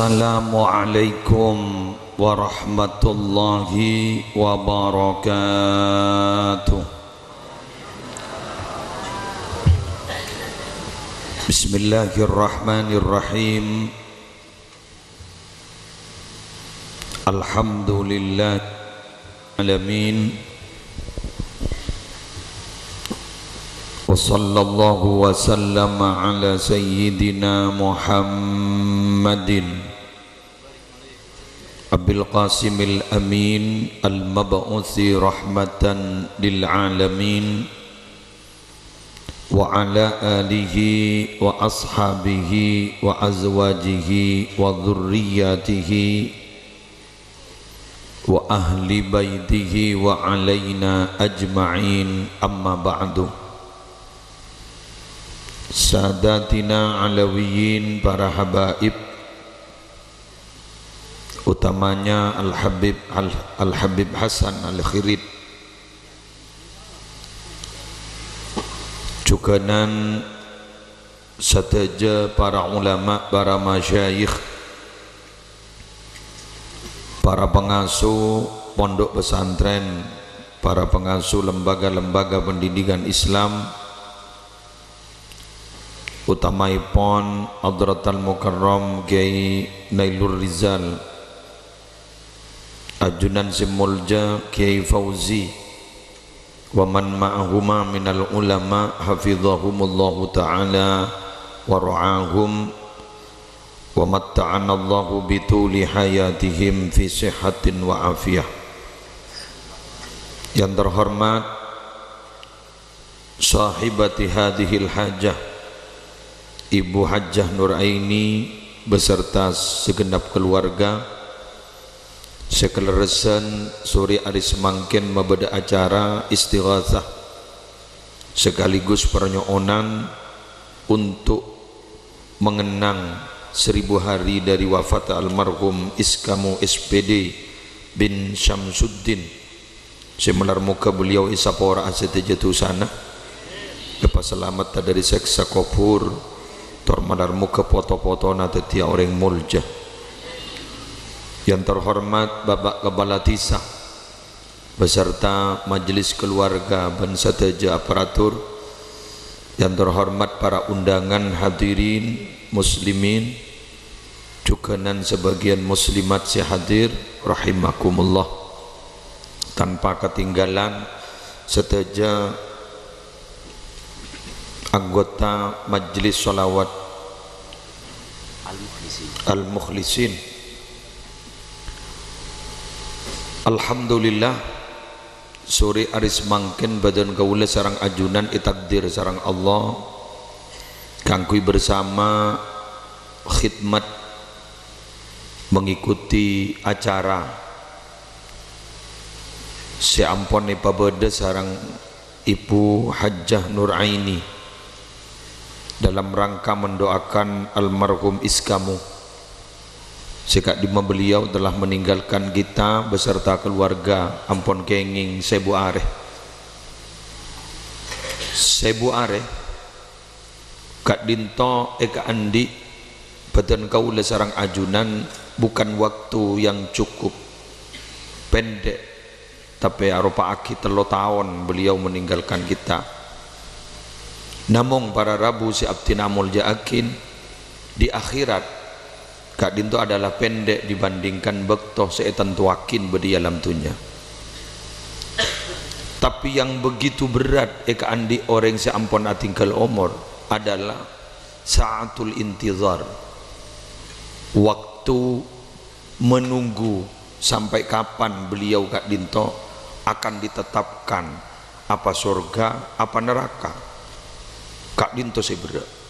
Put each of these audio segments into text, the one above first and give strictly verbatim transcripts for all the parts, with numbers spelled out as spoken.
Assalamualaikum warahmatullahi wabarakatuh. Bismillahirrahmanirrahim. Alhamdulillahil alamin. Wa sallallahu wa sallama ala sayyidina Muhammadin Abil Qasimil Amin al-mab'usi rahmatan lil alamin, wa ala alihi wa ashabihi wa azwajihi wa dzurriyyatihi wa ahli baitihi wa alaina ajma'in, amma ba'du. Sadatina Alawiyyin, para habaib, utamanya Al-Habib Al-, Al-Habib Hasan Al-Khirid, jughânan sadhâjâ para ulama, para masyayikh, para pangasuh pondok pesantren, para pangasuh lembaga-lembaga pendidikan Islam, utamaèpon Hadratal Mukarram Kiai Nailur Rizal, ajunan sè molja Kiai Fauzi, wa man ma'ahuma minal ulama hafizahumullahu ta'ala wa ra'ahum, wa matta'anallahu bituli hayatihim fi sihhatin wa afiyah. Yang terhormat sahibati hadhil hajah, Ibu Hajjah Nuraini beserta segenap keluarga, sè kalerressan sore arè samangkèn mabâdâ acara istighatsah sekaligus parnyo'onan untuk mengenang seribu hari dari wafat almarhum Iskamu S P D bin Syamsuddin, sè malar moghâ beliau èsapora'a sadhâjâ dhusana, èpasalamettâ dâri sèksa kobhur, tor malar moghâ poto-potona dhâddhiyâ orèng molja. Yang terhormat Bapak Kepala Desa beserta majelis keluarga bân sadhâjâ aparatur, yang terhormat para undangan hadirin muslimin, jughânan sabâgiyân muslimat sè hadir rahimakumullah. Tanpa ketinggalan sadhâjâ anggota majelis sholawat Al-Mukhlisin. Alhamdulillah, sore arè samangkèn bhâdhân kaulâ sareng ajunan ètakdir sareng Allah kaangghuy bersama khidmat mengikuti acara sè ampon èpabâdâ sareng Ibu Hajjah Nuraini dalam rangka mendoakan almarhum Iskamu sè ka'dimma beliau telah meninggalkan kita beserta keluarga ampon kèngèng sèbu arè. Sèbu arè. Ka'dinto èkaandi' bhâdhân kaulâ sareng ajunan bukan waktu yang cukup pendek, tapè aropa'aghi tello taon beliau meninggalkan kita. Namong para rabu sè abdhina molja'aghi, di akhirat ka'dinto adalah pendek dibandingkan bâkto sè ètantowaghi bâdâ è alam dhunnya. Tapè yang begitu berat èkaandi' orèng sè ampon atinggal omor adalah sa'atul intizar, waktu menunggu sampai kapan beliau ka'dinto akan ditetapkan, apa sorga, apa neraka. Ka'dinto sè berrâ'.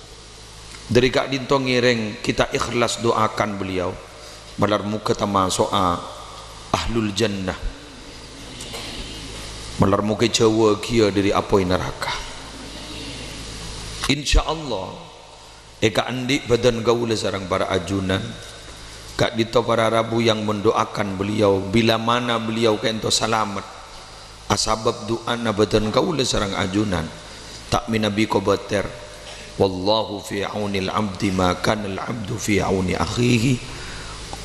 Dâri ka'dinto ngèrèng kita ikhlas doakan beliau, malar moghâ tamaso'a ahlul jannah. Malar moghâ èjhâuwâghiyâ dâri apoy naraka. Insyaallah, èkaandi' bhâdhân kaulâ sareng para ajunan, ka'dinto para rabu yang mendoakan beliau, bila mana beliau ka'dinto salamet, asabâb du'ana bhâdhân kaulâ sareng ajunan, ta' mènabi kobâtèr. Wallahu fi aunil abdi ma kanal abdu fi auni akhihi,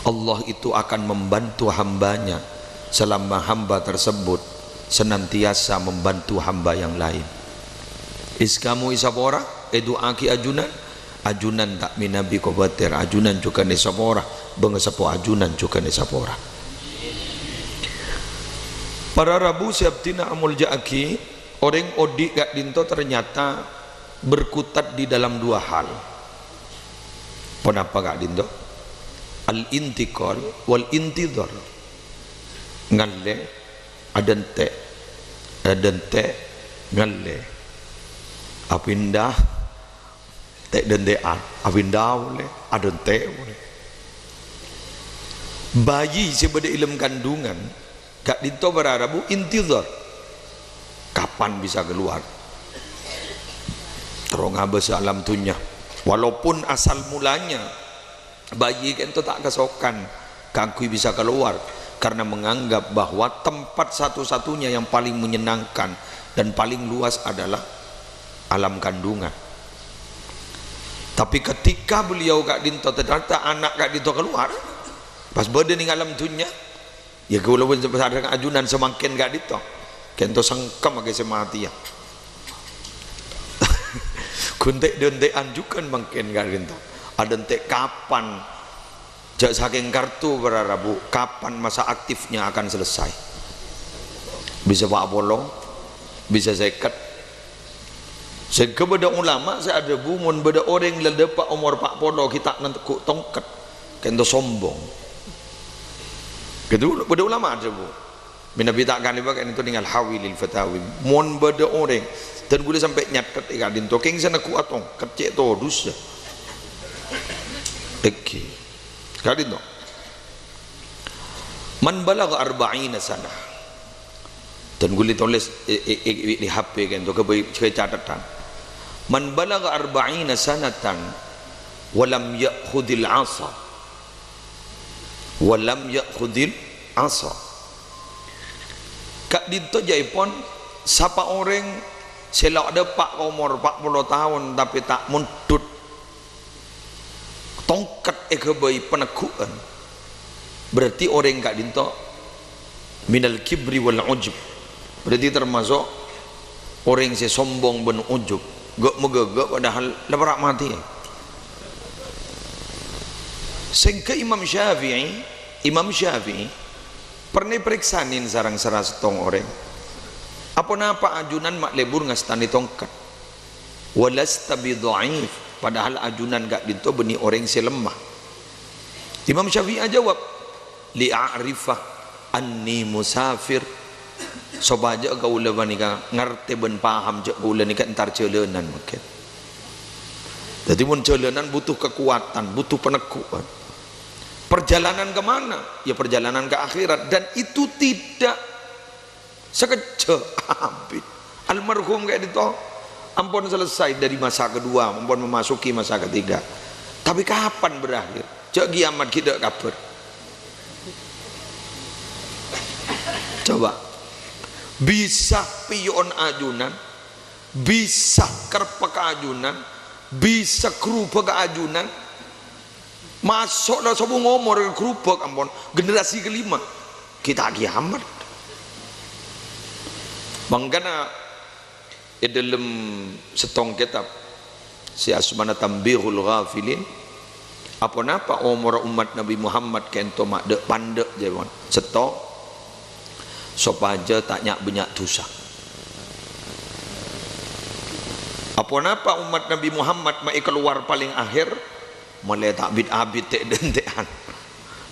Allah itu akan membantu hambanya selama hamba tersebut senantiasa membantu hamba yang lain. Is kamu èsapora, èdu'aaghi ajunan, ajunan ta' mènabi kobâtèr, ajunan jhughân èsapora, bângaseppo ajunan jhughân èsapora. Para rabu sè abdhina amolja'aghi, orèng odi' ka'dinto ternyata berkutat di dalam dua hal. Ponapa ka'dinto? Al-intiqal wal intidhar. Ngallè, adhânte', adhânte', ngallè. Apinda, ta' dhânte'an, apinda polè, adhânte' polè. Bayi sè bâdâ è dâlem kandungan, ka'dinto para rabu intidhar. Kapan bisa keluar? Terro ngabâs alam dhunnya. Walaupun asal mulanya bayi ka'dinto ta' kasokan kaangghuy bisa keluar, karena menganggap bahwa tempat satu-satunya yang paling menyenangkan dan paling luas adalah alam kandungan. Tapi ketika beliau ka'dinto, ternyata anak ka'dinto keluar, pas bâdâ nèng alam dhunnya, ya, kaulâ pon sareng ajunan samangkèn ka'dinto. Ka'dinto sengkem akè sè matèya. Ghun ta' dhânte'an jhughân mangkèn ka'dinto. Adhânte' kapan? Jhâ' sakèng kartu para rabu, kapan masa aktifnya akan selesai? Bisa pa' polo, bisa sèket. Sehingga bâdâ ulama sè adhâbu, mon bâdâ orèng la dâpa' omor pa' polo ghi' ta' nèngghu tongket, ka'dinto sombong. Gitu, bâdâ ulama adhâbu. Mènabi ta' kalèbâ ka'dinto nèng Al-Hawi lil Fatawi. Mon bâdâ orèng, dân ghulâ sampè' nyathet è ka'dinto, kèng sè nèngghuwâ tongket cè' todus, ya. Èngghi. Ka'dinto. Man balagha arba'ina sanah. Dân ghulâ tolès è, è, è, è, di H P ka'dinto, ghâbây, ghâbây catetan. Man balagha arba'ina sanatan wa lam ya'khudhil 'asa. Wa lam ya'khudhil 'asa. Ka'dinto jhâ'èpon sapa orèng sè la dâpa' ka omor pa' polo taon tapè ta' mondhut tongket èghâbây panèghu'ân, berarti orèng ka'dinto minal kibri wal ujub, berarti termasuk orèng sè sombong bân ujub, ghâ'-, maghâghâ' padahal la para' matè. Sèngghâ Imam Syafi'i, Imam Syafi'i pernah èparèksanè sareng sara sèttong orèng, "Aponapa ajunan ma' lebur ngastanè tongket?" "Walasta bidha'if," padahal ajunan ka'dinto bânnè orèng sè lemma. Imam Syafi'i ajâwâb, "Li a'rifa anni musafir," sopajâ kaulâ panèka ngartè bân paham jhâ' kaulâ nèka entar jhâlânan mangkèn. Dhâddhi, mon jhâlânan butuh kakowadhân, butuh panèghu'ân. Perjalanan ke mana? Ya, perjalanan ke akhirat. Dan itu tidak Sakejjhâ' abit. Almarhum ka'dinto ampon selesai dari masa kedua, ampon memasuki masa ketiga. Tapi kapan berakhir? Jhâ' kiamat ghi' tadâ' kabhâr. Coba. Bisa piyo'on ajunan, bisa kerpek ajunan, bisa gerubak ajunan, Maso' la sobung omor gerubak, ampon, generasi kelima. Ghi' ta' kiamat. Mangkana è dâlem sèttong kètab sè asmana Tanbihul Ghafilin, aponapa omorra ommat Nabbhi Muhammad ka'dinto ma' dâ'-pandâ', jâ' mon? Sèttong, sopajâ ta' nya'-bânnya' dhusa. Aponapa ommat Nabbhi Muhammad ma' èkalowar palèng akhèr? Molaè ta' bit-abit tè'-dântè'an.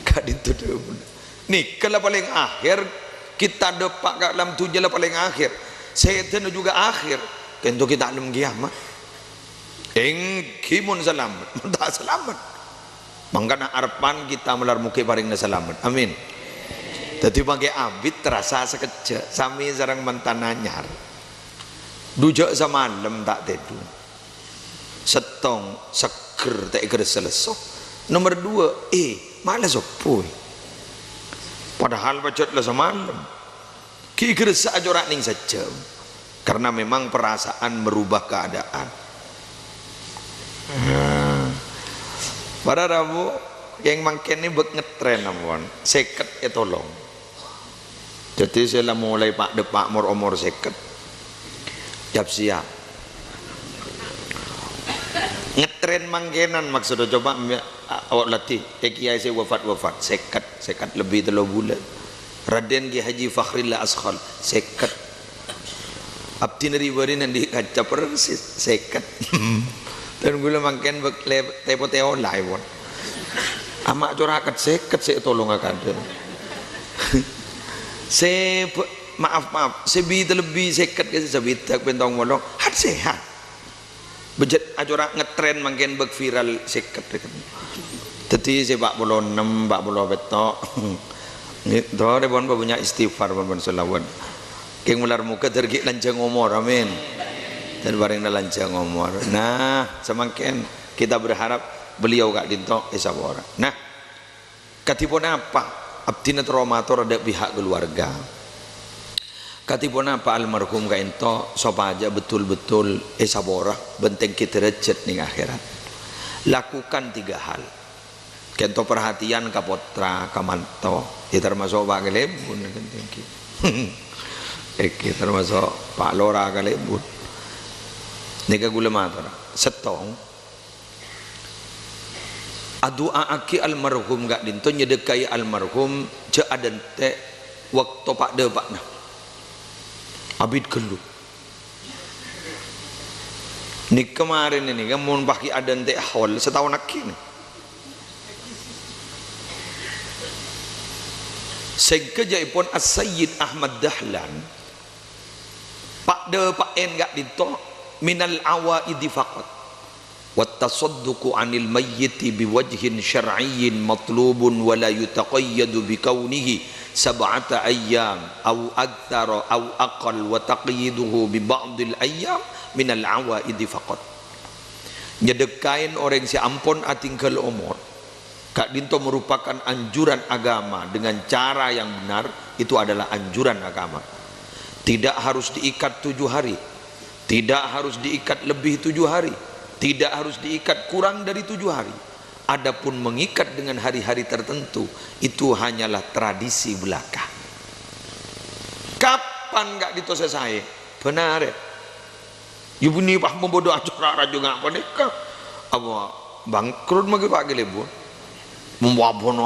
Ka'dinto dhâbuna. Nèka la palèng akhèr, kita dâpa' ka alam dhunnya la palèng akhèr. Sèdhâna jhughân akhèr, ka'dinto ghi' ta' nem kiamat. Èngghi mon salamet, mon ta' salamet. Mangkana arebbhân kita malar moghi parèngna salamet. Amin. Dhâddhi mangkè abit terasa sakejjhâ', samè sareng mantan anyar. Dhu jhâ' samalem ta' tèdung. Sèttong, seggher ta' èghâressa lesso. Nomer dua, eh, ma' la sobbhu. Padahal pajhât la samalem. Ghi' èghâressa ajhâ' ra' nèng sajjhâm. Karena memang perasaan merubah keadaan. Nah, para rabu, Kèng mangkèn nè bâk ngetren ampon, sèket ètolong. Dhâddhi sè la molaè pa'-, dâpa' mor-omor sèket, siap-siap. Ngetren mangkènan maksodda, coba mè-, a-, awak latih, eh, kiai sè wafat-wafat, sèket, sèket lebbi tello bulân. Raden Kiai Haji Fakhrilla Askhal, sèket. Abdhina ri-bâri' andi' kaca persis, sèket. Dan kaulâ mangkèn bâk le-, tepo teola, èpon. Ama' cora' ket sèket sè tolong akadhâ. Sè bâ-, maaf, maaf, sè bi-, lebbi sèket kè sè sabidak pèntong molong, hat sehat. Bejjhât acora' ngetren mangkèn bâk viral sèket. Dhâddhi sè pa' polo ennem, pa' polo pètto'. Ngghi, torè pon bânnya' istighfar pon, pon sholawat. Kèng malar moghâ dhâr ghi' lanjhâng omor, amin. Dhâr parèngna lanjhâng omor. Nah, samangkèn kita berharap beliau ka'dinto èsapora. Nah, kadhi ponapa abdhina terro mator dâ' pihak keluarga? Kadhi ponapa almarhum ka'dinto sopajâ betul-betul èsapora bân tèngghi dârâjhât neng akhèrat? Lakukan tiga hal. Ka'dinto perhatian ka pottra, ka manto. Ya, termasuk Pa' Kalèbun, kan, tèngghi. Èngghi, termasuk Pa' Lora Kalèbun. Nèka kaulâ mator. Sèttong, adu'a'aghi almarhum ka'dinto, nyedhekkaè almarhum, jhâ' adântè' bâkto pa'-dâpa'na. Abit ghâllu. Nèka marèna nèka mon paghi' adântè' hol sataon aghi nè. Sèngghâ jhâ'èpon As-Sayyid Ahmad Dahlan, pa'-dâpa'èn ka'dinto minal awaidi faqat. Wat tasadduqu 'anil mayyiti biwajhin syar'iyyin matlubun wa la yutaqayyadu bi kaunihi sab'ata ayyam aw aktsara aw aqall wa taqyiduhu bi ba'dil ayyam minal awaidi faqat. Nyedhekkaè orèng sè ampon atinggal omor, ka'dinto merupakan anjuran agama dengan cara yang benar, itu adalah anjuran agama. Tidak harus diikat tujuh hari, tidak harus diikat lebih tujuh hari, tidak harus diikat kurang dari tujuh hari. Adapun mengikat dengan hari-hari tertentu, itu hanyalah tradisi belaka. Kapan ka'dinto sè saè? Bhender. Yâ, bânnè pas mabâdâ acara rajâ nga' panèka. Apa bangkrut maghi Pa' Kalèbun? Mabâdâ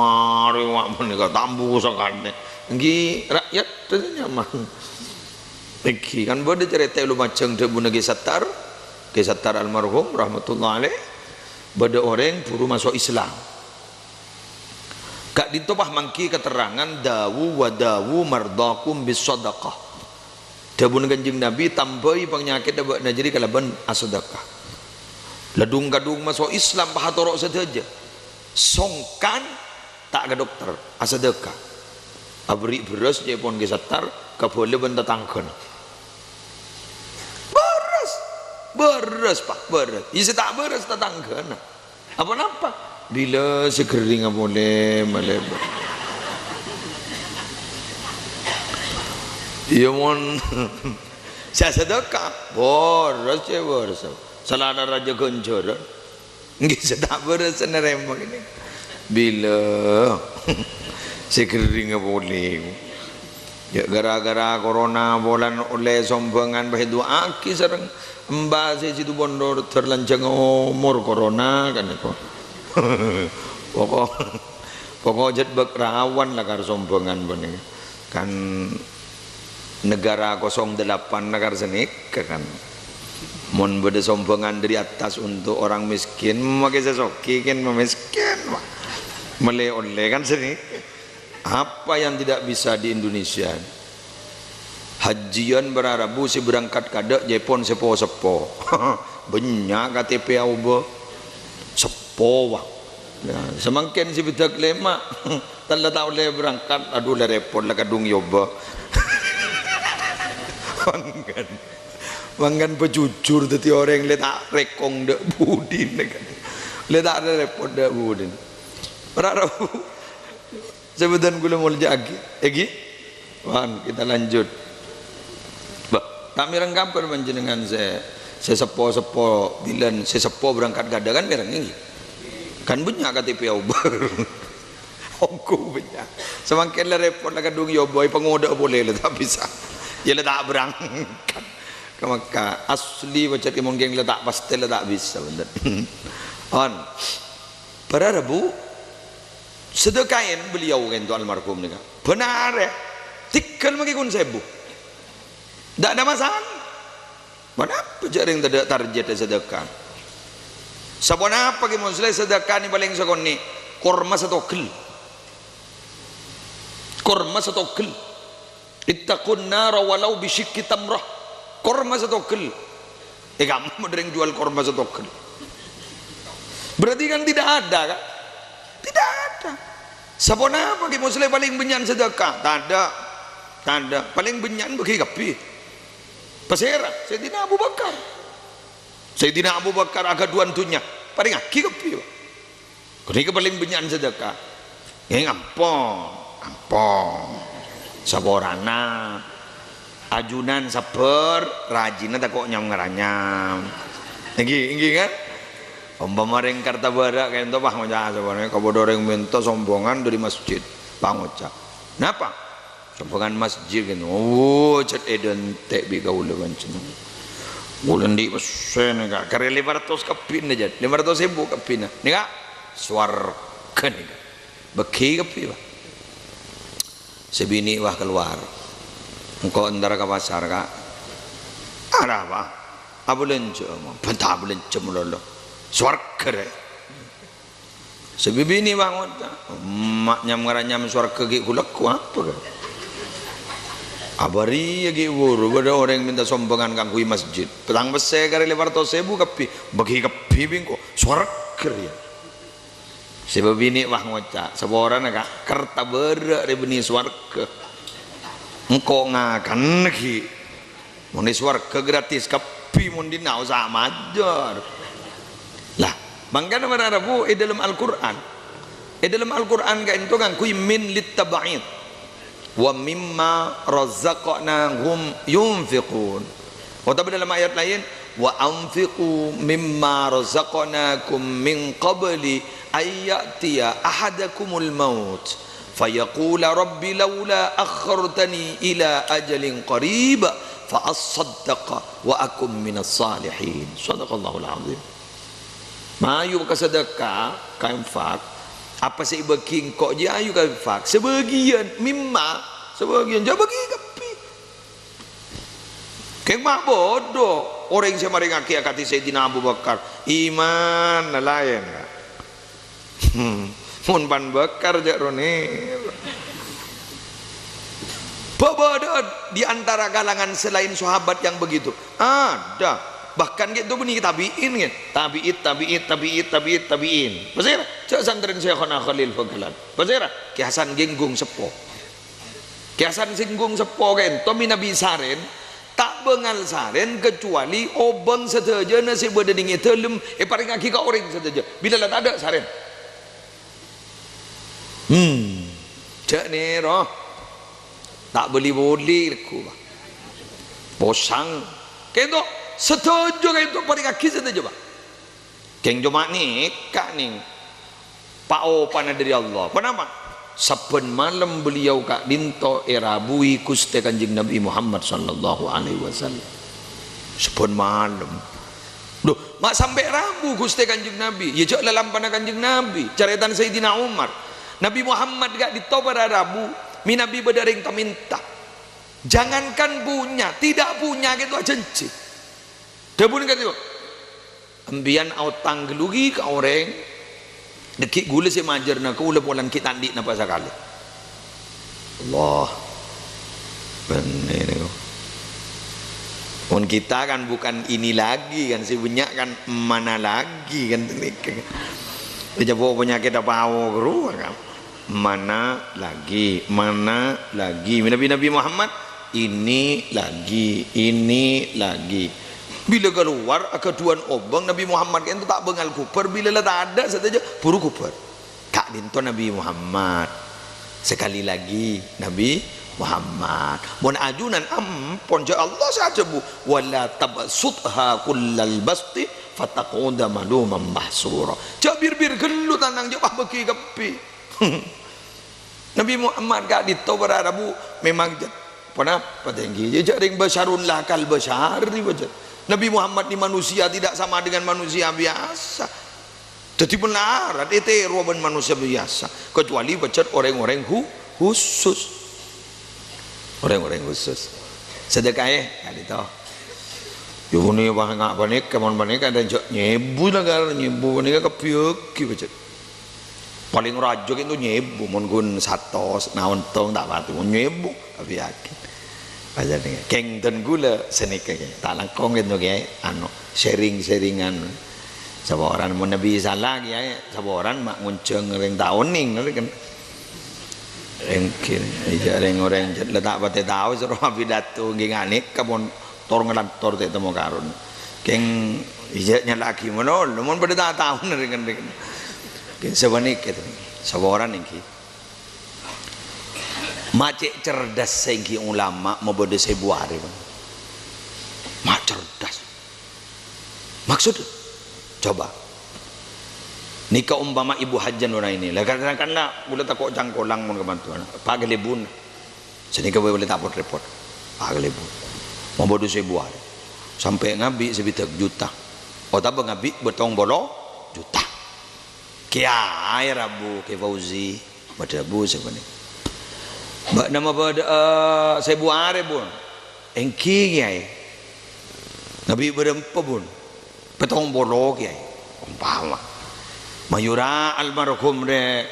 arè wa' panèka tambu sakanè. Èngghi rakyat tadâ' nyaman. Èngghi kan bâdâ carèta è Lumajang dhâbuna Kè Sattar. Kè Sattar almarhum rahmatullah alaih. Bâdâ orèng buru maso' Islam. Ka'dinto pas mangghi katerrangan, "Dawu wa dawu mardhakum bis shadaqah." Dhâbuna Kanjeng Nabi, "Tambâi panyakèdhâ bâ'na jârèya kalabân asadâkah." La dhung-kadhung maso' Islam, pas atoro' sadhâjâ. Songkan ta' ka dokter, asadâkah. Aberri' bherrâs, ca'èpon Kè Sattar, kabâlâ bân tatangghâna. Bherrâs, bherrâs, Pa', bherrâs. Iyâ, sè ta' bherrâs tatangghâna. Apa napa? Bilâ sè ghâringnga polè, malè. Iyâ, mon sè sadâkah, bherrâs, cè', bherrâs. Salana rajâ ghânjhârân. Èngghi, sè ta' bherrâs narèma kènè. Bilâ sè ghâringnga polè. Jhâ' ghârâ-ghârâ corona polana ollè sombhângan, bhâi du'aaghi sareng emba sè situ pondhuk, dhâr lanjhâng omor corona, kan èko. Pokok, pokok jhât bâk rawan lakar sombhângan panèka. Kan negara kosong delapan lakar sanèka, kan. Mon bâdâ sombhângan dari atas untuk orang miskin, makè sè soghi kèn mamèskèn, Pak. Mellè ollè, kan, sanèka. Apa yang tidak bisa di Indonesia? Hajjiyân para rabu sè berangkat kadâ' jhâ' pon seppo-seppo. Bânnya' K T P aobâ. Seppo, wah. Yâ, samangkèn sè bidhâk lèma'. Tella ta' ollè berangkat. Adu, la rèpot, la kadhung èobâ. Mangkèn. Mangkèn pajhujhur dhâddhi orèng lè ta' rèkong dâ' budina, kan. Lè ta' rèpot dâ' budina. Para rabu. Sè bâdhân kaulâ molja'aghi, èngghi? Wan, kita lanjut. Ba, ta' mèreng kabhâr panjhennengngan sè, sè seppo-seppo bilân, sè seppo berangkat kadâ' kan mèreng, èngghi? Kan bânnya' K T P obâr. Ongghu bânnya'. Samangkèn la rèpot la kadhung èobâi, pangodâ'â polè la ta' bisa. Iyâ la ta' aberrangkat ka Mekkah. Asli pajhât mon kèng la ta' pastè la ta' bisa, bhunten. On. Para rabu, sadhâkaèn beliau ka'dinto almarhum nèka. Bân arè, tèghâl maghi kun sèbu. Ta' ada masalah. Ponapa jhâ' rèng tadâ' tarjetta sadhâka? Saponapa Kè Musleh, sadhâka nè palèng sakonè', korma satoghel. Korma satoghel. "Ittaqun nara walau bisyiqqi tamrah." Korma satoghel. Eh, kamu rèng jual korma satoghel. Berarti kan tidak ada, kan? Tidak ada. Saponapa Kè Musleh palèng bânnya'an sadhâka? Tadâ'. Tadâ'. Palèng bânnya'an bâghi kabbhi. Pasèra? Sayyidina Abu Bakar. Sayyidina Abu Bakar aghâdhuwân dhunnya, parèngaghi kabbhi, Pak. Ghânèka palèng bânnya'an sadhâka. Ngghi, ampon, ampon. Saporana. Ajunan sabbhâr, rajina tako' nyam-ngaranyam. Ngghi, ngghi, kan? Ompama rèng Kartabârâ' ka'dinto, Pak, ngoca' saporana, kapadâ orèng mènta sombongan dâri masjid. Pak, ngoca', "Napa?" Sombongan masjid kèn. "Oh, jhât èdhântè' bi' kaulâ panjhennengngan. Kaulâ andi' pèssè nèka, karè lèma ratos kabbhina, jhât. Lèma ratos èbu kabbhina. Nèka, sowarghâ nèka. Bâghi kabbhi, Pak." Sè binè', wah, kalowar. Engko' entara ka pasar, Ka'. "Arapa?" "Abhâlânjhâ, Ma'." "Bhânta abhâlânjhâ malolo. Sowarghâ, rè." Sè bibinè' bângoca', "Emma' nyam-ngaranyam sowarghâ ghi' ghu-lagghu apa, Ka'? Abâ' rèya ghi' bhuru bâdâ orèng mènta sombongan kaangghuy masjid. Tang pèssè karè lèma ratos èbu kabbhi, bâghi kabbhi bi' engko'. Sowarghâ rèya." Sè bibinè' bângoca', "Saporana, Ka', Kartabârâ' rè bânnè sowarghâ. Engko' ngakanna ghi'." Mon è sowarghâ gratis kabbhi, mon dinna' osa majâr. Lah, mangkana para rabu è dâlem Al-Qur'an. È dâlem Al-Qur'an ka'dinto ngangghuy min lit-tab'id. "Wa mimma razaqnahum yunfiqun." Otabâ dâlem ayat laèn, "Wa anfiqu mimma razaqnakum min qabli an ya'tiya ahadakumul maut." "Fayaqula rabbi laula akhartani ila ajalin qarib, fa assaddaqa wa akun minas salihin." Shadaqallahul azim. Mayu ka sadhâka, ka infak. Apa sè èbâghi engko' jiyâ ayu ka infak. Sabâgiyân, mimma, sabâgiyân, jhâ' bâghi kabbhi. Kèng ma' bhudhu orèng sè marèngaghi akadhi Sayyidina Abu Bakar. Imanna laèn, Ka'. Hmm, mon Pan Bakar jhâ' ronè. Bâ-, bâdâ di antara kalangan selain sahabat yang begitu? Ada. Bahkan gitu bânnè tabi'in, kan? Tabi'it, tabi'it, tabi'it, tabi'it, tabi'in. Pasèra? Jhâ' santrèna Syaikhona Khalil Bangkalan. Pasèra? Kè Hasan Genggong Seppo. Kè Hasan Genggong Seppo ka'dinto mènabi sarèn, ta' bângal sarèn kecuali obâng sadhâjâna sè bâdâ nèng è dâlem èparèngaghi ka orèng sadhâjâ. Bilâ la tadâ' sarèn. Hmm. Jhâ' nèro. Ta' bâli-bâli lagghu, Pak. Posang. Ka'dinto sadhâjâ ka'dinto parèngaghi sadhâjâ, Pak. Kèng coma nèka nèng pa-opana dâri Allah. Ponapa? Sabbhân malem beliau ka'dinto èrabuwi Ghustè Kanjeng Nabi Muhammad sallallahu alaihi wasallam. Sabbhân malem. Loh, ma' sampè' rabu Ghustè Kanjeng Nabi? Yâ jhâ' lalampana Kanjeng Nabi. Carètana Sayyidina Umar. Nabi Muhammad ka'dinto para rabu, mènabi bâdâ rèng ta-mènta. Jangankan punya, tidak punya ka'dinto ajhânjhi. Dhâbuna ka'dinto, "Empèyan aotang ghâllu ghi' ka orèng, dhâggi' ghulâ sè majârna kaulâ polana ghi' ta' andi' napa sakalè." Allah. Bânnè nèko. Mon kita kan bukan ini lagi kan, sè bânnya' kan mana lagi kan. Èjhâbhu panyakèt apa awo ghâruwa kan. Mana lagi, mana lagi. Mènabi Nabi Muhammad, ini lagi, ini lagi. Bilâ kalowar aghâdhuwân obâng, Nabi Muhammad ka'dinto ta' bângal ghubâr, bilâ la tadâ' sadhâjâ, buru ghubâr. Ka'dinto Nabi Muhammad. Sekali lagi, Nabi Muhammad. Mon ajunan ampon, jâ' Allah sè ajhâbu, "Wa la tabsutha kullal basti fataq'uda maluman mahsura." Jâ' bir-bir ghellu tanang, jâ' pabâgi kabbhi. Nabi Muhammad ka'dinto para rabu memang jâ-, ponapa tèngghi? Jâ-, jâ' rèng basyarun lakal basyari, bâjâ. Nabi Muhammad ni manusia tidak sama dengan manusia biasa. Dhâddhi malarat ètèro bân manossa biyasa, kecuali pajhât orèng-orèng hu-, khusus. Orèng-orèng khusus. Sedekah, eh, ka'dinto. Yâ, bânnè bânnya' panèka, mon panèka, adâ' jâ' nyèbu lah, kal nyèbu panèka kabbhi pajhât. Palèng rajâ kènto nyèbu, mon ghun satos, na ontong ta' patu, mon nyèbu, kabbhi yakin. Paja nèka. Kèng dân ghulâ sanèka, kèng. Ta' langkong kènto, kèng. Anu, sharing-sharingan. Saporana mon Nabi sala, kèng, saporana ma' ngonjhâng rèng ta' onèng, ngerti kan? Èngghi, iyâ, rèng-orèng jâ' la ta' patè tao, soro apidato, èngghi, nganèka pon tor ngalantor ta' temmo karon. Kèng, iyâ, nyala'aghi malolo, mon padâ ta' tao, ngerti kan? Kèng sapanèka, saporana, èngghi. Ma' cè' cerdas sè èngghi ulama mabâdâ sèbu arè, Bang. Ma' cerdas. Maksud, coba. Nèka ompama Ibu Hajjah Nuraini. Lah, kadhâng-kadhâng kaulâ tako' cangkolang mon kamantowan. Pa' Galebun. Sanèka bhâi polè ta' pot-rèpot. Pa' Galebun. Mabâdâ sèbu arè. Sampè' ngabi' sabidhâk juta. Otabâ ngabi' bâtong polo juta. Kèyaè rabu, Kè Fauzi, madhâbu sapanèka, "Bâ'na mabâdâ'â sèbu arè, Bun?" "Èngghi, Kèyaè." "Ngabi' bârâmpa, Bun?" "Pèttong polo, Kèyaè." Ompama. "Mayu ra almarhum rè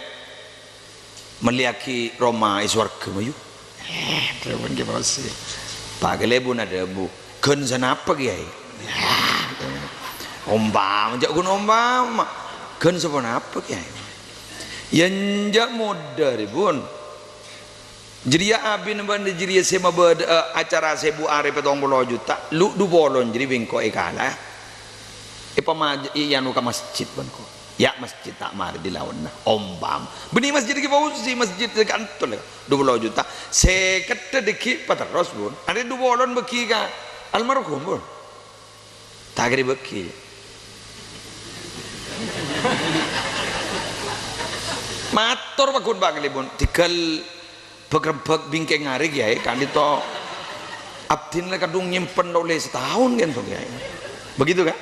mellèyaghi roma è sowarghâ, mayu." Eh, dhâbuna Kè Fauzi. Pa' Galebun adhâbu, "Ghân sanapa, Kèyaè?" Ompama, jâ' ghun ompama. "Ghân saponapa, Kèyaè?" "Yâ, enjâ' modâ rè, Bun. Jârèya abina bâ'na jârèya sè mabâdâ'â acara sèbu arè pèttong polo juta, lu' du polo jârèya bi' engko' èkala. Èpama-, èyanu ka masjid bân engko'." Yâ, masjid ta' marè dilaonna. Ompama. Bânnè masjid Kè Fauzi, masjid ka'dinto la, du polo juta. Sèkètta dhâggi' paterros, Bun. Arè du polona bâgi ka almarhum, Bun. Ta' kèra bâgi. Mator pagghun bâkal, Bun. Tèghâl bâk-rembâk bingkèng arè, Kèyaè, ka'dinto abdhina la kadhung nyèmpen ollè sataon kènto, Kèyaè. Begitu, kan?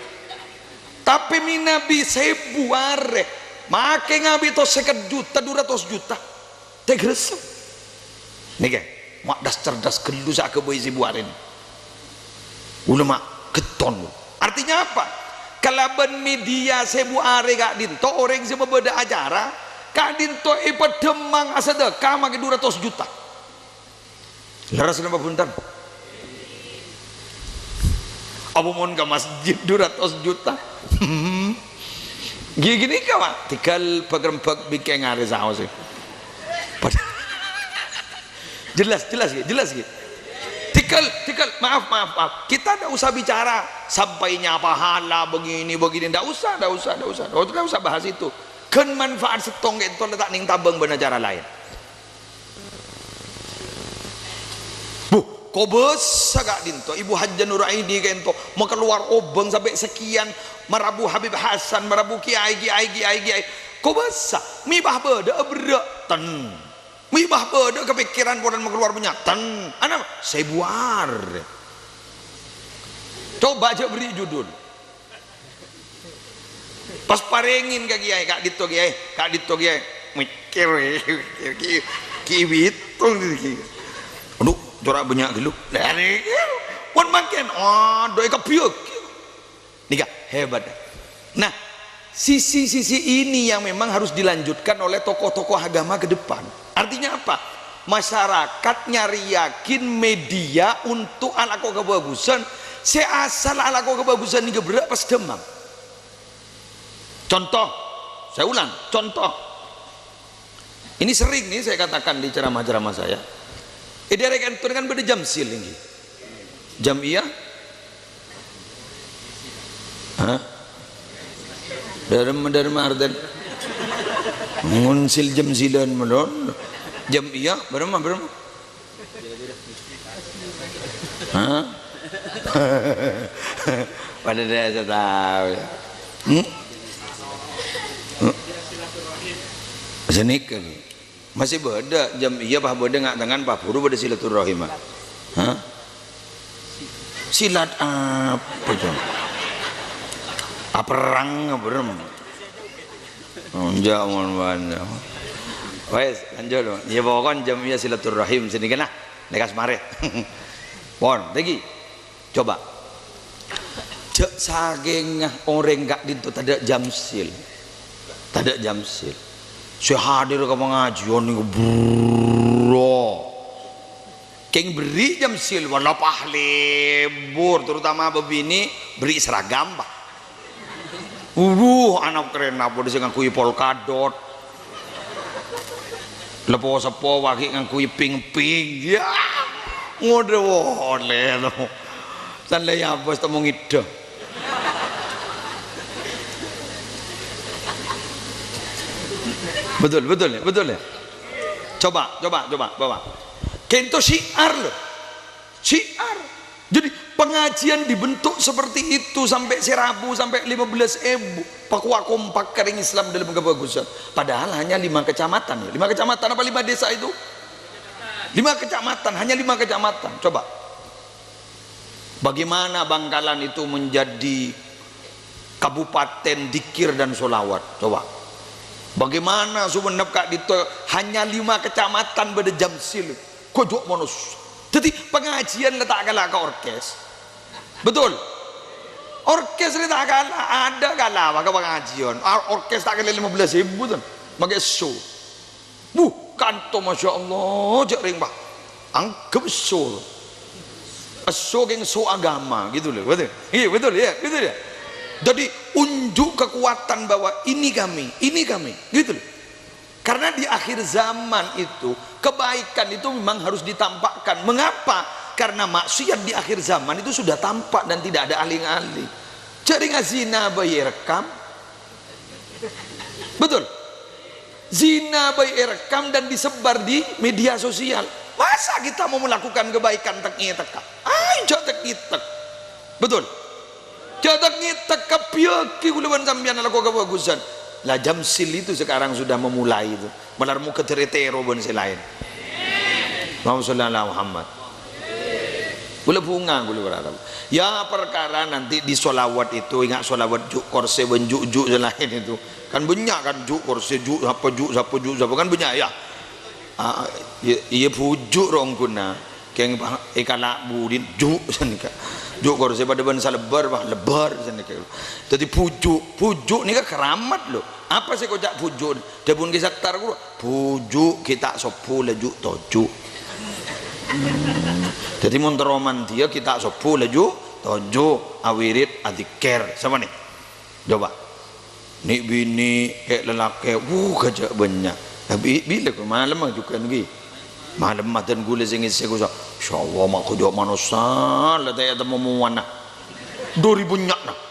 Tapè mènabi sèbu arè, makè ngabi' to sèket juta, du ratos juta. Ta' èghârâssa. Nèka, ma' das-cerdas ghâllu sè aghâbây sèbu arè nè. Ulama ghetton. Artinya apa? Kalabân media sèbu arè ka'dinto, orèng sè mabâdâ acara ka'dinto èpadhemmang asadâkah makè du ratos juta. Lerres napa bhunten? Apa mon ka masjid du ratos juta? Hmm. Ghi-, ghânèka, Pak. Tèghâl bâk-rembâk bingkèng arè saos, è. Pad-, jelas, jelas, ghi? Jelas, ghi? Tèghâl, tèghâl. Maaf, maaf, maaf. Kita ndak usah bicara sampainya pahala begini, begini. Ndak usah, ndak usah, ndak usah. Ndak usah bahas itu. Ghân manfaat sèttong kènto la ta' nèng tabâng bân acara laèn. Buh, kobâsa ka'dinto, Ibu Hajjah Nuraini kènto, makalowar obâng sampè' sakèyan, marabu Habib Hasan, marabu kiai, kiai, kiai, kiai. Kobâsa, mè' bâ bâdâ'â berrâ', ten. Mè' bâ bâdâ'â kapèkkèran polana makalowar bânnya', ten. Ana, sèbu arè. Coba jhâ' bherri' judul. Pas parèngè ka kiai, "Ka'dinto, Kiai, ka'dinto, Kiai." Mèkkèr, ki-, ki-, ki-, bhitung, ki-. "Adhu, cora' bânnya' ghâllu." Lah, pon mangkèn, adhu, èkabbhiyâghi. Nèka, hebat. Nah, sisi-sisi ini yang memang harus dilanjutkan oleh tokoh-tokoh agama ke depan. Artinya apa? Masyarakat nyarèyaghi media untuk alako kabhâghusân, sè asal alako kabhâghusân nèka berrâ' pas dhâmmang. Contoh, saya ulang, contoh. Ini sering nih saya katakan di ceramah-ceramah saya. È dâèrah ka'dinto kan bâdâ jamsil, èngghi. Jam'iyah? Hah? Dârâmma, dârâmma artèna? Ngonsil jamsilan malolo. Jam'iyah, bârâmma, bârâmma? Hah? Padâ dâ' sè tao, ya. Hmm? Hmm? Sanèka, masih bâdâ jam'iyah, pas bâdâ nga'-, tengngan, pas buru bâdâ silaturrahim, ah. Hah? Silat apa, Cong? Aperrang, aperrem. Enjâ', mon, mon. Wes, lanjut, mon. Ya, pokokna jam'iyah silaturrahim sini kan, nah. Lekas marè. Pon, lagi. Coba. Jhâ' sakèngnga orèng ka'dinto tadâ' jamsil. Tadâ' jamsil. Sè hadir ka pangajiân nèko buru. Kèng berri' jamsil, wala pas lebur, terutama bâbinè' berri' seragam, Pak. Wuh, ana' kerèna padâ sè ngangghuy polkadot. Lepo-seppo paghi' ngangghuy ping-ping. Ya, ngodâ wolè to. San lè ya bos temo ngidhâ. Betul, betul ya, betul ya. Coba, coba, coba, coba. Kento syiar loh. Syiar. Jadi, pengajian dibentuk seperti itu sampai sè rabu, sampai lima belas èbu. Pakowa kompak ka rèng Islam dalam kebagusan. Padahal hanya lima kecamatan, ya. Lima kecamatan apa lima desa itu? Lima kecamatan, hanya lima kecamatan. Coba. Bagaimana Bangkalan itu menjadi kabupaten dikir dan solawat? Coba. Bagaimana Sumenep ka'dinto hanya lima kecamatan bâdâ jamsil? Kodok monos. Jadi pengajian la ta' kala ka orkes. Betul? Orkes la ta' kala, ada kala maka pengajian. Or-, orkes ta' kala lima belas èbu ton. Make esso. Wuh, kanto masya Allah, jhâ' rèng, Pak. Anggep esso. Esso kèng esso agama, gitu loh, betul? Iya, betul ya, gitu ya. Jadi, unjuk kekuatan bahwa ini kami, ini kami, gitu loh. Karena di akhir zaman itu, kebaikan itu memang harus ditampakkan. Mengapa? Karena maksiat di akhir zaman itu sudah tampak dan tidak ada aling-aling. Jhâ' rèng azina bhâi èrekkam. Betul? Zina bhâi èrekkam dan disebar di media sosial. Masa kita mau melakukan kebaikan tek-ngètèk? Ay, jhâ' tek-ngètèk. Betul? Jhâ' tek-ngètèk, kabbhiyâghi kaulâ bân sampèyan alako kabhâghusân. Lah, jamsil itu sekarang sudah memulai itu. Malar moghâ dâri tèro bân sè laèn. Allahumma sholli ala Muhammad. Kaulâ bhunga, kaulâ berharap. Ya, perkara nanti di sholawat itu, ingat sholawat ju' korsè bân ju'-ju' sè laèn itu. Kan bânnya' kan ju' korsè, ju' sapa, ju' sapa, ju' sapa, kan bânnya' ya. Ah, iyâ, iyâ bhuju' rong ghuna. Kèng pa-, èkala' budin, ju' sanèka. Ju' korsè padâ bân salebbâr, pa, lebbâr sanèka. Dâddhi bhuju', bhuju' nèka keramat lho. Apa sè èkoca' bhuju'? Dhâbuna Kè Sattar ghuru, "Bhuju' ghi' ta' sobbhu laju toju'." Hmm. Dâddhi mon terro mandiyâ ghi' ta' sobbhu laju toju', awirid, adzikir. Sapa nè? Coba. Nè'-binè', kè' lalakè', wuh, ghâjâ' bânnya'. Tapi bilâ kok malem jhughân ghi. Malem madan ghulâ sè ngèssè kok sa-, insyaallah ma' ghâjâ' manossa la ta' ètemmo mowana. Dâri bânnya'na.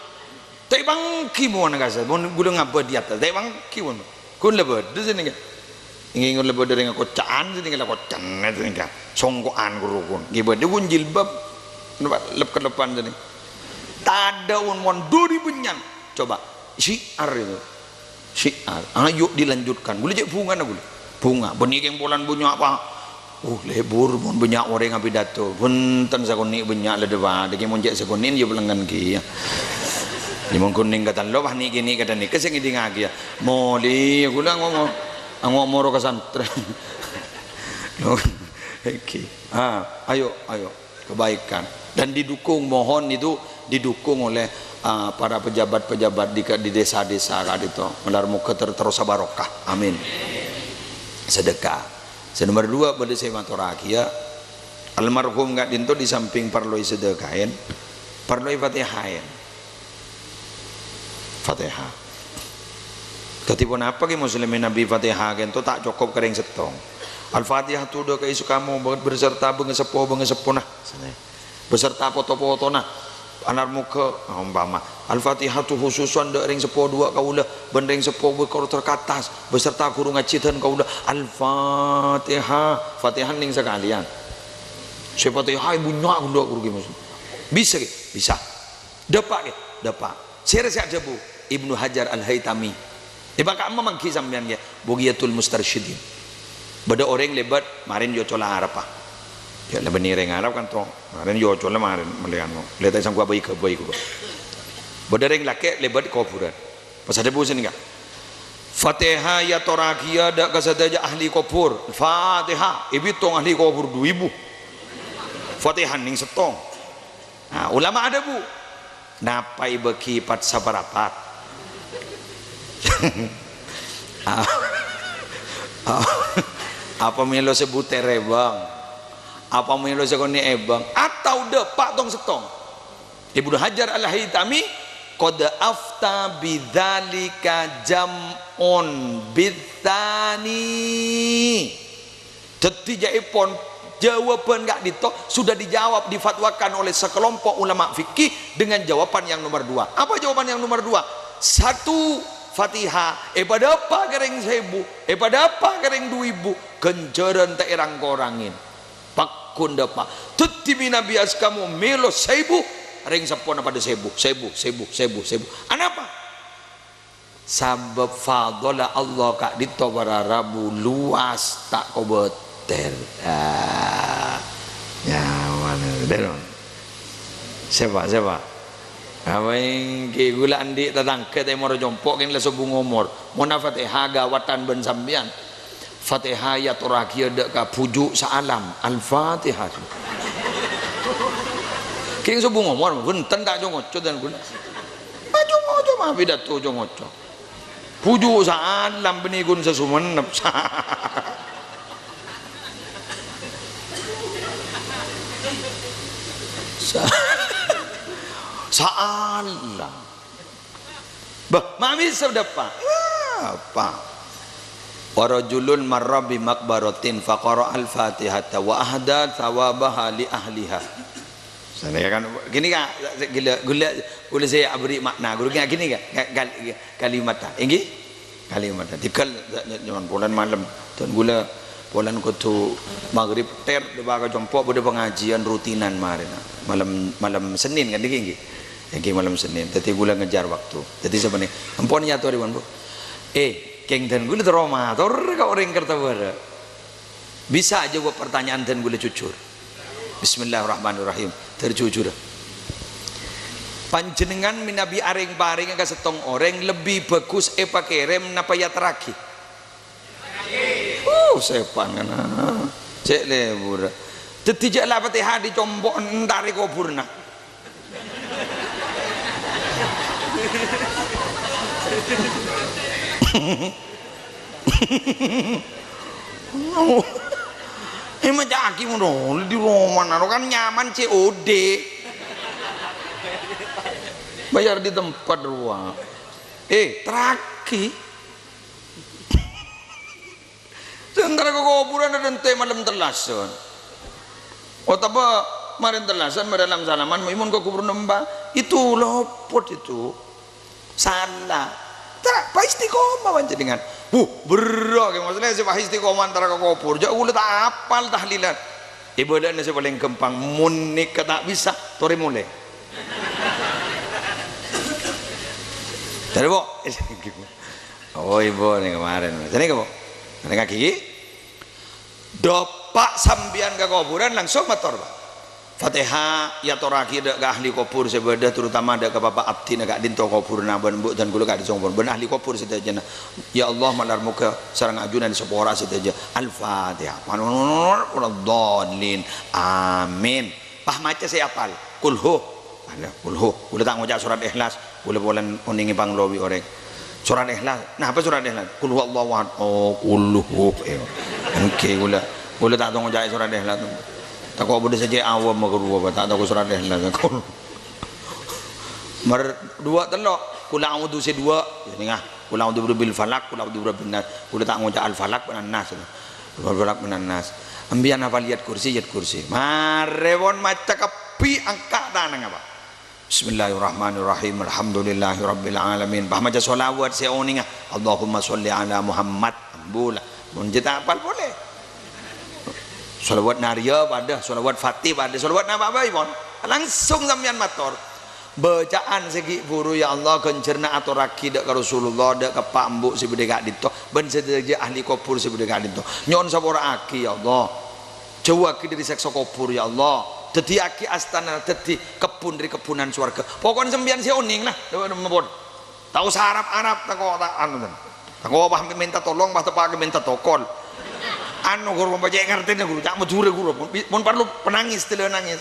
Ta' èpangghi mowana kassa', mon ghulâ ngabâ di attas, ta' èpangghi mon. Ghun la bâdâ sè nèka. Èngèng la bâdâ rèng koca'an sè nèka, la koca'an sè nèka. Songko'an ghuru ghun. Ghi bâdâ ghun jilbab. Napa lep-kelepan sè nèka. Tadâ' mon, mon dâri bânnya'na. Coba, syiar itu. Syiar. Ayo dilanjutkan. Ghulâ cè' bhungana ghulâ. Bhunga. Bânnè kèng polana bânnya' apa? Uh, lebur mon bânnya' orèng apidato. Bhunten sakonè' bânnya' la dâpa', dhâggi' mon cè' sakonè' ya palengngen ghi ya. Ya mon konèng katello, wah nèkè nèkè dan nèkè sè ngèdingngaghi ya. Molè ghulâ ngomong, ngomong moro ka santrè. Oke. Ah, ayo, ayo. Kebaikan. Dan didukung, mohon itu didukung oleh, ah, para pejabat-pejabat di, di desa-desa ka'dinto. Malar moghâ ter-, terros barokah. Amin. Sedekah. Sè nomor dua, bâdâ sè matorraghi ya. Almarhum ka'dinto di samping parlo èsedekaè, parlo èfatèhaè. Fatèha. Dâddhi ponapa ghi muslimin nabi Fatèha ka'dinto ta' cokop ka rèng sèttong. Al-Fatihah tu dâ' ka èso kamu beserta bângaseppo-bângaseppona. Beserta poto-potona. Malar moghâ, umpama, Al-Fatihatu khususan dâ' rèng seppo duwâ' kaulâ, bân rèng seppo bâkor terkatas, beserta ghuru ngajhi dân kaulâ. Al-Fatihah. Fatihah nèng sakalèyan. Sè Fatihah bânnya' ghellâ' ghuru ghi, Mas. Bisa ghi? Bisa. Dâpa' ghi? Dâpa'. Sèra sè adhâbu? Ibnu Hajar Al-Haitami. È, bâ' ka'emma mangghi sampèyan ghi? Bughyatul Mustarsyidin. Bâdâ orèng lèbât marèn jhâ' cola Arab, ah. Jhâ' la bânnè rèng Arab kan, to. Marèn jhâ' cola marèn mellè anu. Lè ta' sangghu abâi-ghâbâi ghuru. Bâdâ rèng lakè' lèbât kobhurân. Pas adhâbu sanèka, "Fatihah èyatorraghiyâ dâ' ka sadhâjâ ahli kobhur." Fatihah èbitong ahli kobhur du èbu. Fatihah nèng sèttong. Nah, ulama adhâbu, "Napa èbâghi pat-saparapat?" Apa mèlo sè butèr èbâng? Apa mèlo sè konè' èbâng? Atau dâpa' tong-sèttong? Ibnu Hajar Al-Haitami, "Qad afta bidzalika jam'un bitsani." Dhâddhi, ca'èpon, jâwâbhân ka'dinto sudah dijawab, difatwakan oleh sekelompok ulama fikih dengan jawaban yang nomor dua. Apa jawaban yang nomor dua? Satu, Fatihah èpadâpa' ka rèng sèbu, èpadâpa' ka rèng du èbu, ghânjhârân ta' èrang-korangè. Pagghun dâpa'. Dhâddhi mènabi askamo mèlo sèbu, rèng seppona padâ sèbu, sèbu, sèbu, sèbu, sèbu. Anapa? Sabâb fadhâlla Allah ka'dinto para rabu luas ta' kobâtèr. Ah, nyaman, bhender. Sèpa, sèpa? Apa ènggi ghulâ andi' tatangghâ tèmor compo' kèng la sobung omor. Mon Fatihah ghâbâdhân bân sampèyan. Fatihah èyatorraghiyâ dâ' ka bhuju' saalam. Al-Fatihah. Kèng sobung omor, bhunten ta' co-ngoco dân ghulâ. Ma' co-ngoco, ma' pidato co-ngoco. Bhuju' saalam bânnè ghun sè Songennep. Sa-, saalam. Bâh, ma' bisa dâpa'? Apa? "Wa rajulun marra bi maqbaratin faqara'al Fatihata wa ahda tsawabaha li ahliha." Sanèka kan, ghânèka, ghulâ, ghulâ, ghulâ sè abherri' ma'na, ghuru, ghânèka, ghânèka, ka-, kal-, kalimatta. Ènggi? Kalimatta. Tèghâl, nyoman polana malem. Dân ghulâ polana kodhu maghrib, tèr, dâpa' ka compo', bâdâ pangajiân rutinan marèna. Malem, malem Senin kan nèka, ènggi? Ènggi malem Senin, dhâddhi ghulâ ngèjhâr bâkto. Dhâddhi sapanèka, ampon èyatorè, pon, Bu. Eh, kèng dân ghulâ terro mator ka orèng Kertabârâ. Bisa jâwâb partanya'an dân ghulâ jujur? Bismillahirrahmanirrahim. Ter jujur. Panjhennengngan mènabi arèng-parèngnga ka sèttong orèng lebbi bhâghus èpakèrèm napa èyaterraghi? Uh, sèpan kana. Cè' lebur. Dhâddhi jâ' la Fatihah dicompo' èntarè kobhurrâ. È, maca'aghi mon dhi' romana, ro kan nyaman C O D. Bayar di tempat rowa. Eh, terraghi. Sè èntar ka kobhurrâ dântè' malem tellasan. Otabâ marèn tellasan, marèn salam-salaman, mon ka kobhurrâ nèmba. Itu lopot itu. Sala. Ta' pas istiqomah panjhennengngan. Wuh, berrâ' kè maksudnya sè pas istiqomah èntar ka kobhur. Jâ' ghulâ ta' apal tahlilan. Ibâdâna sè palèng ghâmpang, mon nèka ta' bisa, torè molè. Jadi, Bu. Oh, Ibu, nèka marèn. Sini, Bu. Nèka ghi. Dâpa' sampèyan ka kobhurrâ, langsung mator, Pak. Fatihah èyatorraghi dâ' ka ahli kobhur sè bâdâ, terutama dâ' ka bapa' abdhina ka'dinto kobhurrâ bân embu' dân ghulâ ka'dinto kobhur, bân ahli kobhur sadhâjâna. Ya Allah, malar moghâ sareng ajunan èsapora sadhâjâ. Al-Fatihah. Waladdallin. Amin. Pas maca sè apal. Kulhu. Ana, kulhu. Ghulâ ta' ngoca' surat Ikhlas. Ghulâ polana onèngè panglobi orèng. Surat Ikhlas. Napa surat Ikhlas? Kul huwallahu ahad. Oh, kulhu. Eh, ènggi ghulâ. Ghulâ ta' tao ngoca' surat Ikhlas. Tako' bâdâ sè cè' awam makaruwa, ta' tao surat Ikhlas. Kul. Mar dua tello'. Kul a'udzu sè dua. Ghânèka. Kul a'udzu birabbil falaq, kul a'udzu birabbin nas. Ghulâ ta' ngoca' al-falaq bân an-nas. Al-falaq bân an-nas. Sampèyan hafal ayat kursi, ayat kursi. Marè pon maca kabbhi angka' tanang apa? Bismillahirrahmanirrahim. Alhamdulillahirabbil alamin. Pas maca sholawat sè onènga. Allahumma sholli ala Muhammad. Ambu la. Mon jhâ' ta' apal polè. Shalawat Nariyah padâ, shalawat Fatih padâ, shalawat napa bhâi pon. Langsung sampèyan mator. Bâcaan sè ghi' bhuru, ya Allah, ghânjhârânna atorraghi dâ' ka Rasulullah, dâ' ka eppa' embu' sè bâdâ è ka'dinto, bân sadhâjâ ahli kobhur sè bâdâ è ka'dinto. Nyo'on sapora'aghi, ya Allah. Jhâuwâghi dâri sèksa kobhur, ya Allah. Dhâddhiyâghi astana dhâddhi kebbhun dâri kebbhunan sowarghâ. Pokokna sampèyan sè onèng, la. Napa, napa pon? Ta' osa arap-arap, tako' ta' anu, tan. Tako' pas mènta tolong, pas teppa' mènta tokol. Anu, Ghuru, pon cè' ngartèna, Ghuru. Ca' Madhurâ, Ghuru. Pon, pon parlo penangis, tèla nangis.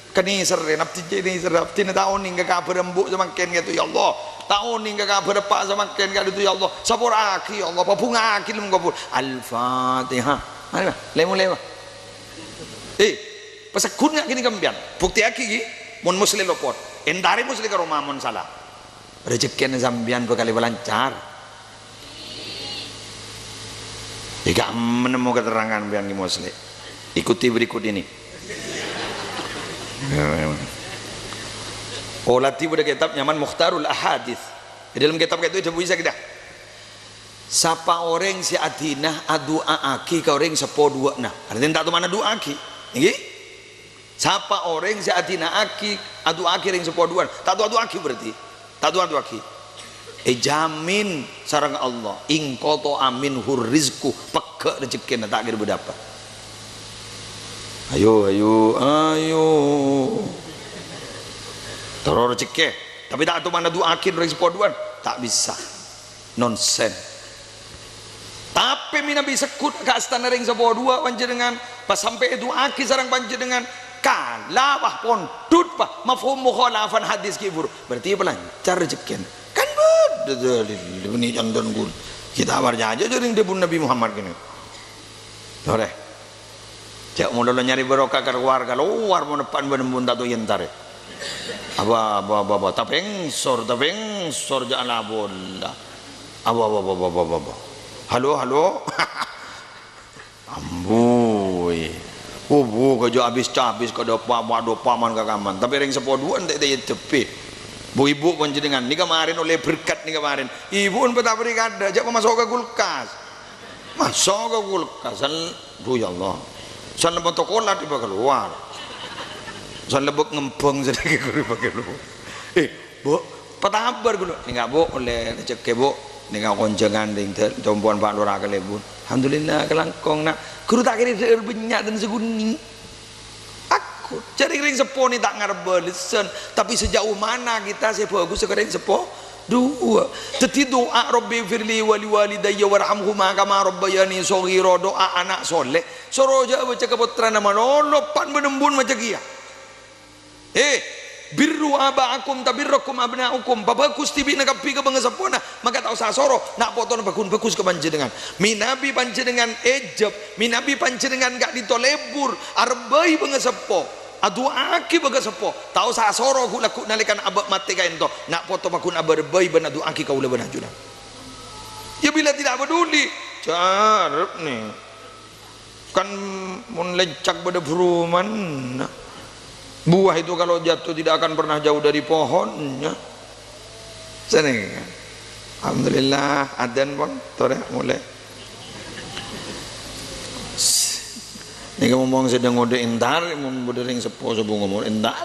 Kanèser, abdhi kanèser, abdhina ta' onèng ka kabhâr embu' samangkèn ka'dinto, ya Allah. Ta' onèng ka kabhâr eppa' samangkèn ka'dinto, ya Allah. Sapora'aghi, ya Allah. Pabhunga'aghi lem kobhur. Al-Fatihah. Mara, Pa'. Lè-molè, Pa'. Eh, pasegghut nga' kènè' sampèyan. Buktèyaghi, ghi. Mon Muslim lopot. Èntarè Muslim ka roma mon sala. Rejekkèna sampèyan bhâkal èpalancar. Èkamma nemmo katerrangan sampèyan, Ki Mosleh. Ikuti berikut ini. Oladhi bâdâ kètab nyamana Mukhtarul Ahadits. È dâlem kètab ka'dinto èdhâbuwi sakèya. Sapa orèng sè adhinah adu'a'aghi ka orèng seppo duwâ'na. Artèna ta' toman adu'a'aghi. Èngghi? Sapa orèng sè adhina'aghi, adu'a'aghi rèng seppo duwâ'na, ta' du'a'aghi berarti. Ta' du'a'aghi. Èjamin sareng Allah, inqata'a minhur rizqu, pegghâ' rejekkèna, ta' kèra bâdâ apa. Ayo, ayo, ayo. Terro rejekkè, tapè ta' toman adu'a'aghi rèng seppo duwâ'na, ta' bisa. Nonsen. Tapè mènabi segghut ka astana rèng seppo duwâ' panjhennengngan, pas sampè' èdu'a'aghi sareng panjhennengngan, kala, Pa', pondhut, Pa', mafhum mukhalafan hadis ghi' bhuru. Berarti èpalancar rejekkèna. Kan bâdâ dalil, bânnè candhân ghun. Kita parcajâ jârèng dhâbuna Nabi Muhammad kènè. Torè. Jhâ' mon lo nyarè barokah ka warga lowar, mon eppa'na bân embun ta' toyèn tarè. Apa, apa, apa, apa, tapèngsor, tapèngsor, jhâ' la bola. Apa, apa, apa, apa, apa, apa. Halo, halo. Ambuy. Kubu kajâ abis-cabis ka dâpa', ma' dâpa' man ka kaman. Tapè rèng seppo duwâ' ente' ta' èdhâbbi. Bu-ibu panjhennengngan, nèka marèn ollè berkat nèka marèn. Ibu pon pataberri kadâ', jhâ' pamaso' ka kulkas. Maso' ka kulkas, san, duh, ya Allah. San lebbek tokolat dipa kalowar. San lebbek ngembang sadhâjâ ghuru dipa kalowar. Eh, Bu', pataber ghulâ. Nèka, Bu', ollè rejekkè, Bu'. Nèka konjhângan rèng dâ-, compo'an Pa' Lora Kalèbun. Alhamdulillah, kalangkong, Na'. Ghuru ta' kèra dhâ'âr bânnya' dân saghunè. Aku, jhâ' rèng-rèng seppo nè ta' ngarep bâlessan, tapè sajhâu mana kita sè bhâghus ka rèng seppo duwâ'. Dhâddhi du'a, "Rabbighfirli wa liwalidayya warhamhuma kama rabbayani shaghira," du'a ana' soleh. Soro jhâ' bâca ka pottrana malolo, pan bân embun maca kèya. Eh, "Birru aba'akum tabirrukum abna'ukum," pabhâghus dhibi'na kabbhi ka bângaseppona. Maka ta' osa soro, na' potona paggun bhâghus ka panjhennengngan. Mènabi panjhennengngan èjhâb, mènabi panjhennengngan ka'dinto lebur, arebbhâi bângaseppo, adu'aaghi bângaseppo, ta' osa soro ghu'-lagghu' nalèkana abâ' matè ka'dinto, na' poto paggun abâ-rebbhâi bân adu'aaghi kaulâ bân ajunan. Ya, bila tidak peduli, jhâ' arep nè. Kan mon lèncak bâdâ bhurumanna. Buah itu kalau jatuh tidak akan pernah jauh dari pohonnya. Sanèka. Alhamdulillah, adzan pon, torè molè. Nèka ngomong sedang ngode entar, mon bâdâ rèng seppo sabungo mon entar,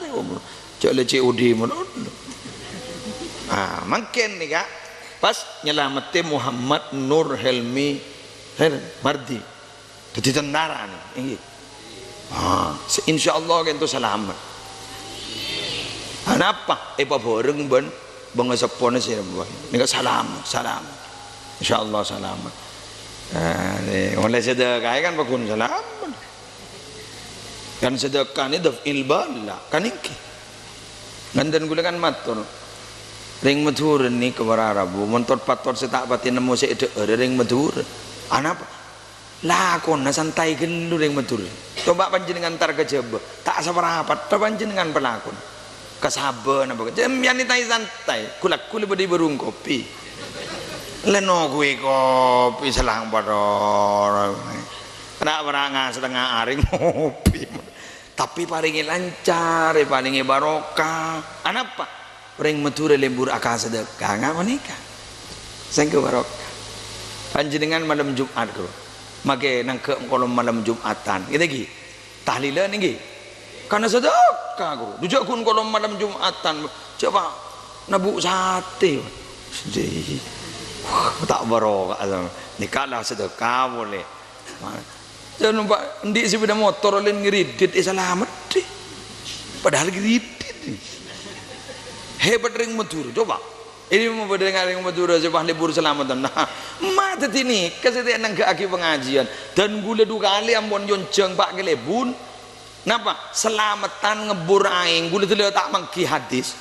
jhâ' lè C O D mon. Ah, mangkèn nèka pas nyelametè Muhammad Nur Helmi Her-, Mardi. Dhâddhi tentara nè, èngghi. Ah, se-, insyaallah kento salamet. Anapa? Èpabhâreng bân bângaseppona sè rowa. Nèka salamet, salamet. Insyaallah salamet. Ah, nè, olè sedekah kan paggun salamet. Kan sedekah nè daf'il bala, kan èngghi. Ngandhân kaulâ kan mator, rèng Madhurâ nèka para rabu, mon tot-patot sè ta' patè nemmo sè èdhâ'ârâ rèng Madhurâ. Anapa? Lakona santai ghâllu rèng Madhurâ. Coba panjhennengngan entar ka Jhâbâ, ta' saparapatta panjhennengngan palakon. Ka Sabâ napa, sampèyan ètaè santai, ghu-lagghu lè bâdâ è bârung kopi. Lè noghuwi kopi selang pator. Ra-, ra-, nga-, satengnga arè ngopi. Tapè parèngè lancar, èparèngè barokah. Anapa? Orèng Madhurâ lèbur akasadhekah, nga' panèka. Sèngko barokah. Panjhennengngan malem Jum'at, Bro. Make nangghâ' kolom malem Jum'atan. Ngètè ghi. Tahlilan ènggi. Karena sedekah, guru. Dujâ' ghun kolom malem Jum'atan. Coba nabu' sate. Sedih. Wah, ta' barokah. Nèka la sedekah polè. Jhâ' nompa' endi' sepeda motor olèn ngridit, eh, salamet, dhi. Padahal ngridit. Hebat rèng Madhurâ, coba. Ini mau pada ngareng Madhurâ sè pas libur salameddhân. Nah, ma' dhâddhi nèka sè ta' nangghâ'aghi pangajiân. Dan ghulâ du kalè ampon nyonjhâng, Pak, kalèbun. Napa? Salameddhân ngebbhur aèng. Ghulâ dhâlâ ta' mangghi hadis.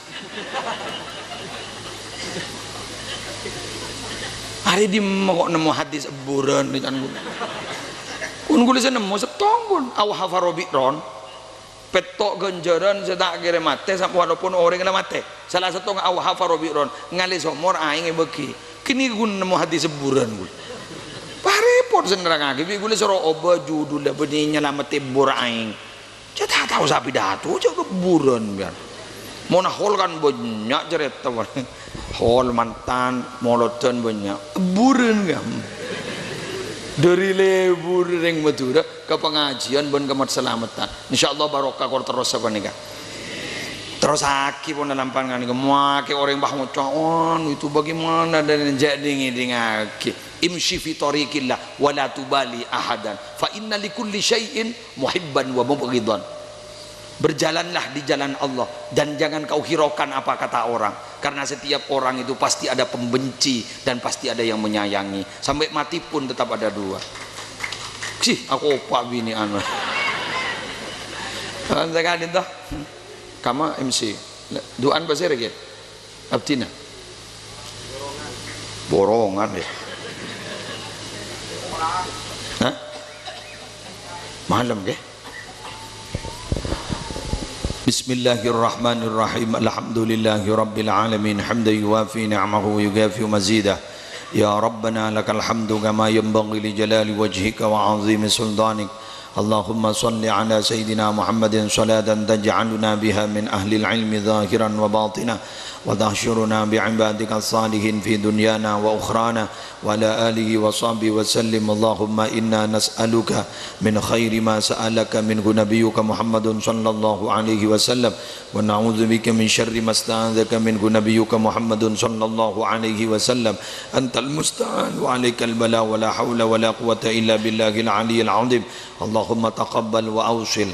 Arè dimma kok nemmo hadis ebbhurân, can ghulâ. Pon ghulâ sè nemmo sèttong pon. Au hafara bi'ron. Pètto' ghânjhârân sè ta' kèra matè, sa-, walaupun orèng la matè. Sala sèttongnga au hafara bi'ron, ngalè somor aèng èbâghi. Kènè ghun nemmo hadis ebbhurân ghun. Parèpot sè nerrangngaghi, bi' ghulâ soro obâ judhulla bânnè nyalamettè ebbhur aèng. Jhâ' ta' tao sapidato, jhâ' ebbhurân, kan. Mon hol kan bânnya' carèta, hol mantan, molodan bânnya'. Ebbhurân, kan. Dhâri lebur rèng Madhurâ, ka pangajiân bân ka salameddhân. Insyaallah barokah kor terros sapanèka. Terrosaghi pon lampan nganèka. Make orèng pas ngoca', "Oh, itu bagaimana?" Dan jhâ' dingèng-dingèngaghi. "Imshi fi thariqillah wa la tubali ahadan. Fa inna likulli syai'in muhibban wa mubghidan." Berjalanlah di jalan Allah dan jangan kau hiraukan apa kata orang, karena setiap orang itu pasti ada pembenci dan pasti ada yang menyayangi. Sampai mati pun tetap ada dua. Sih, aku opa' binè'an. Kan sakali toh. Kama M C. Du'an pasèra, Ki? Abdhina. Borongan, ya. Hah? Malem, Ki? Bismillahirrahmanirrahim. Alhamdulillahirabbil alamin. Hamdan yuwafi ni'amahu wa yukafi'u mazidah. Ya Rabbana lakal hamdu kama yanbaghi li jalali wajhika wa 'azimi sultanik. Allahumma shalli ala sayyidina Muhammadin salatan taj'aluna biha min ahlil ilmi zahiran wa batina, wa tahsyuruna bi ibadika salihin fi dunyana wa ukhrana, wa ala alihi wa sahbihi wa sallim. Allahumma inna nas'aluka min khairi ma sa'alaka minhu nabiyyuka Muhammadun sallallahu alaihi wasallam, wa na'udzubika min syarri masta'adzaka minhu nabiyyuka Muhammadun sallallahu alaihi wasallam. Antal musta'an wa alaikal bala wa la haula wa la quwwata illa billahil aliyyil azim. Allahumma taqabbal wa awsil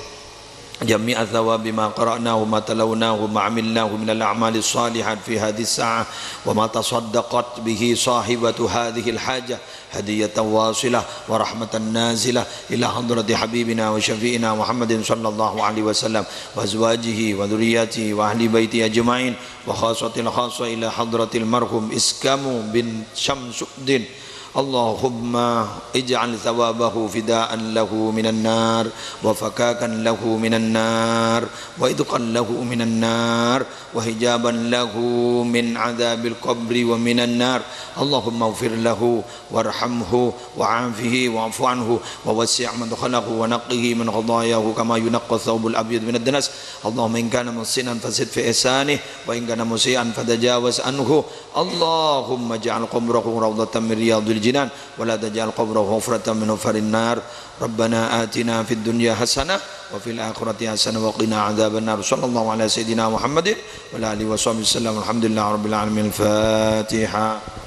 jami'a thawabi ma qara'nahu, ma talawnahu, ma amilnahu minal a'malis salihat fi hadhihi sa'ah, wa ma tasaddaqat bihi sahibatu hadhil hajah, hadiyatan wasilah wa rahmatan nazilah ila hadrati habibina wa syafi'ina Muhammadin sallallahu alaihi wasallam wa azwajihi wa dzurriyyatihi wa ahli baiti ajma'in wa khassatil khassa ila hadratil marhum Iskamu bin Syamsuddin. Allahumma ij'al thawabahu fidaan lahu minan nar wa fakakan lahu minan nar wa idqan lahu minan nar wa hijaban lahu min adzabil qabri wa minan nar. Allahumma ighfir lahu warhamhu wa'afihi wa'fu anhu wa wassi' madkhalahu wa naqqihi min khatayahu kama yunaqqa thawbul abyad minad danas. Allahumma in kana muhsinan fazid fi ihsanih wa in kana musian fatajawaz anhu. Allahumma ij'al qabrahu rawdatan min riyadil jinan wa la taj'al qabrahu hufratan min hufarin nar. Rabbana atina fid dunya hasanah wa fil akhirati hasanah wa qina adzabannar. Sallallahu ala sayyidina Muhammadin wa ala alihi wa sahbihi wasallam. Alhamdulillahi rabbil alamin. Al-Fatihah.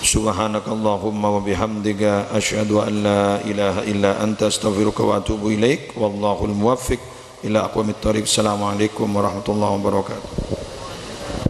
Subhanakallahumma wa bihamdika, asyhadu an la ilaha illa anta, astaghfiruka wa atubu ilaik. Wallahul muwaffiq ila aqwamit thariq. Assalamualaikum warahmatullahi wabarakatuh.